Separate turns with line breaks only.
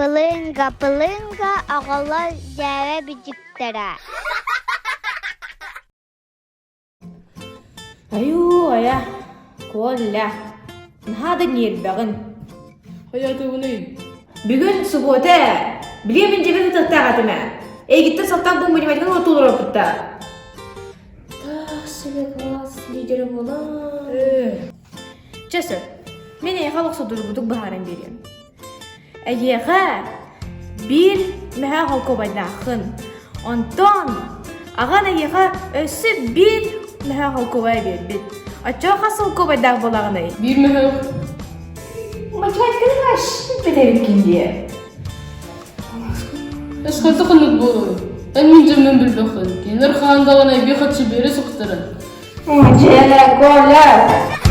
Пылыҥга-пылыҥга оҕолор дьээбэ бичиктэрэ
Айуу, айа, Коля, наһаа да ньиэрбэҕин.
Хайаатыбыный?
Бүгүн субуота ээ. Билиэ мин дьиэбэр ытыахтаах этим ээ. Эйигиттэн салтаан бу математиканы отуулар
Так, себе класс лидерэ буолан.
Чэ сөп. Мин эйиэхэ олох судургутук быһааран биэриэм. Эйиэхэ биир мөһөөх холкуобайдааххын. Онтон аҕан эйиэхэ өссө биир мөһөөх холкуобай биэрбит. Оччоҕо хас холкуобайдаах буолаҕыный?
Биир мөһөөх.
Математиканы вообще бүтэбиккин дии.
Эсхата ханнык буолуой? Эн мин дьоммун билбэххин. Кинилэр хаан даҕаны эбии харчы биэрэ сыктара.
Дьиэлэ, Коля!